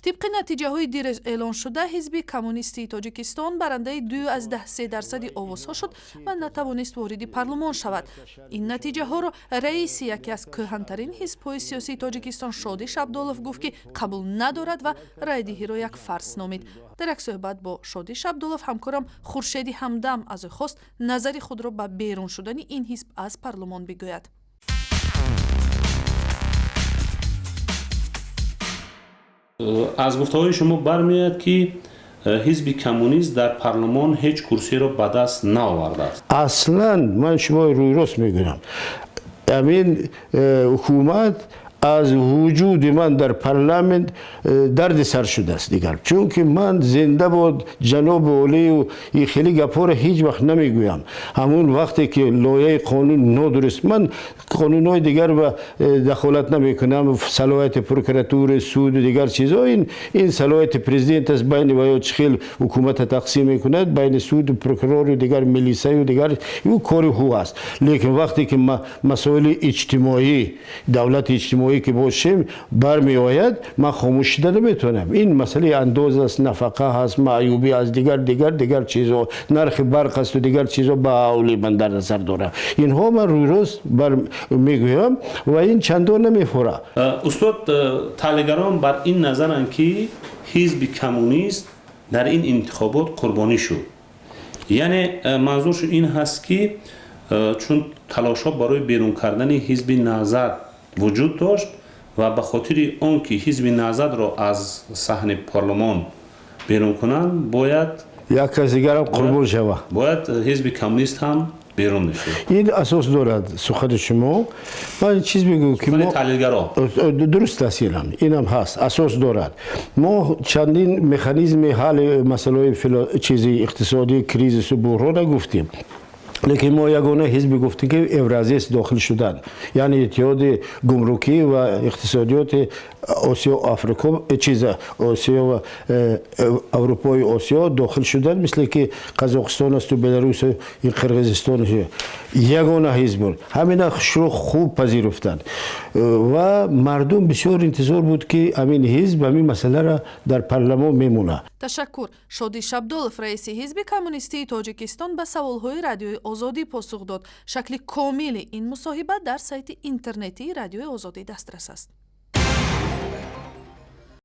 Тибқи натиҷаҳои дирӯз эълоншуда, Ҳизби коммунистии Тоҷикистон барандаи 2,3% овозҳо шуд ва натавонист вориди парлумон шавад. Ин натиҷаҳоро раиси яке аз кӯҳантарин ҳизбҳои сиёсии Тоҷикистон Шодиш Абдулов гуфт, ки қабул надорад ва райдиҳиро як фарс номид. Дар як суҳбат бо Шодиш Абдулов ҳамкорам Хуршеди Ҳамдам аз ӯ хост, назари худро ба берун шудани ин ҳизб аз парлумон бигӯяд. Аз гуфтаҳои шумо бармеояд, ки ҳизби коммунист дар парлумон ҳеҷ курсиро ба даст наовардааст. Аслан ман шумо рӯйрост мегӯям, ҳамин ҳукумат аз вуҷуди ман дар парламент дарди сар шудааст дигар, чунки ман зинда бод ҷаноби олию и хеле гапҳоро ҳеҷ вақт намегӯям. Ҳамун вақте ки лоиҳаи қонун нодуруст, ман қонунҳои дигар ба дахолат намекунам, салоҳияти прокуратура, суду дигар чизҳо, ин салоҳияти президент аст, байни ваё чӣ хел ҳукумата тақсим мекунад байни суду, прокурору дигар, милисаю дигар, ӯ кори ҳу аст. Лекин вақте ки масоили иҷтимоӣ, давлати иҷтимоӣ ки бошем бармеояд, ман хомӯш шуда наметавонам. Ин масъалаи андоз аст, нафақа ҳаст, маъюбӣ аст, дигар, дигар, дигар чизҳо, нархи барқ асту дигар чизҳо ба авли ман дар назар дорам. Инҳо ман рӯйрост бар мегӯям ва ин чандон намефура. Устод, таҳлилгарон бар ин назаранд, ки ҳизби коммунист дар ин интихобот қурбонӣ шуд. Яъне манзурш ин ҳаст, ки чун талошҳо барои берун кардани ҳизби Наҳзат вуҷуд дошт ва ба хотири он ки ҳизби Наҳзатро аз саҳни парлумон берун кунанд, бояд як кас дигарам қурбон шава, бояд ҳизби коммунист ҳам берун мешуд. Ин асос дорад сухани шумо. Ман чиз мегӯям, ки таҳлилгаро дуруст аст, инам ҳаст, асос дорад. Мо чандин механизми ҳалли масъалаҳои чизи иқтисодӣ, кризису буҳрона гуфтем, лекин мо ягона ҳизбе гуфтем, ки Евразиес дохил шудан, яъне иттиҳоди гумрукӣ ва иқтисодиёти Осиё, Африко, чиза, Осиё ва Аврупои Осиё дохил шудан, мисле ки Қазоқистон асту Беларус, Қирғизистон. Ягона ҳизб буд. Ҳамина шуро хуб пазируфтанд ва мардум бисёр интизор буд, ки ҳамин ҳизб ҳамин масъаларо дар парлумон мемонад. Ташаккур. Шодиш Абдулов, раиси Ҳизби коммунистии Тоҷикистон, ба саволҳои Радиои Озодӣ посух дод. Шакли комили ин мусоҳиба дар сайти интернетии Радиои Озодӣ дастрас аст.